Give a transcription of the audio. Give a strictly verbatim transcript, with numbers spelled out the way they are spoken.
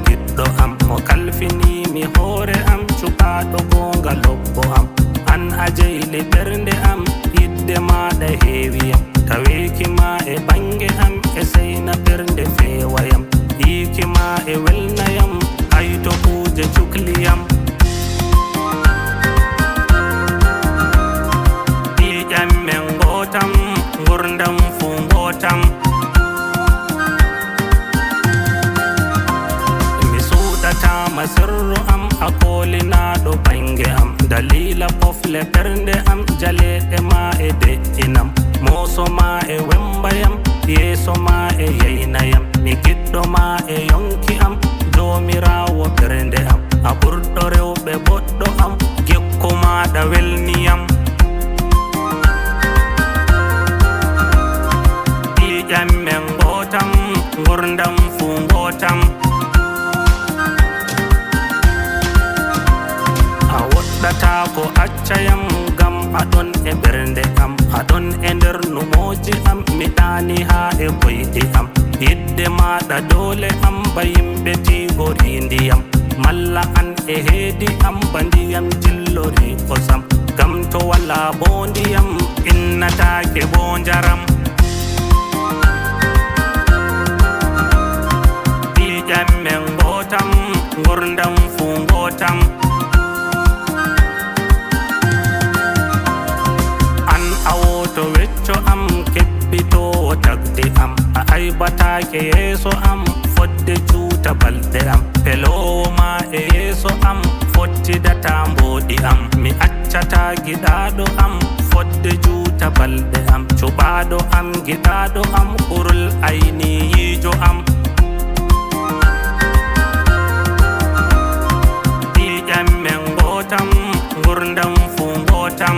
Giɗɗo am mo kalfini mi hoore am, cukaaɗo goonga lobbo am. An a jeyli ɓernde am, yidde maaɗa heewi am. Taweeki ma e bannge am, e seyna ɓernde feewayam. Yiiki ma e welnayam, hay to kuuje cukliyam. Ƴiiƴam men ngootam, ngurdam fuu ngootam. Mi suuɗataama sirru am, a koolinaaɗo bannge am. Daliila pofle ɓernde am, jaleeɗe ma e de'inam. Mooso ma e wembayam, yeeso ma e yaynayam. Mi giɗɗo ma e yonki am, Joomiraawo ɓernde am. A ɓurɗo rewɓe boɗɗo am, gikku maaɗa welniyam. Ƴiiƴam men ngootam, ngurdam fuu ngootam. A woɗɗataako accayam, ngam a ɗon e ɓernde am. A ɗon e nder numooji am, mi ɗaani haa e koyɗi am. Yidde maaɗa doole am, ba yimɓe tiigori ndiyam. Malla an e heedi am, ba ndiyam jillori kosam. Ngam to walaa boo ndiyam, innataake boo njaram. Ƴiiƴam men ngootam, ngurdam fuu ngootam. An a wooto wecco am, kebbitoowo tagdi am. A aybataake yeeso am, fodde juuta balɗe am. Peloowo ma e yeeso am, fottidataa mboodi am. Mi accataa giɗaaɗo am, fodde juuta balɗe am. Cuɓaaɗo am, giɗaaɗo am, hurul ayniyiijo am. Ƴiiƴam men ngootam, ngurdam fuu ngootam.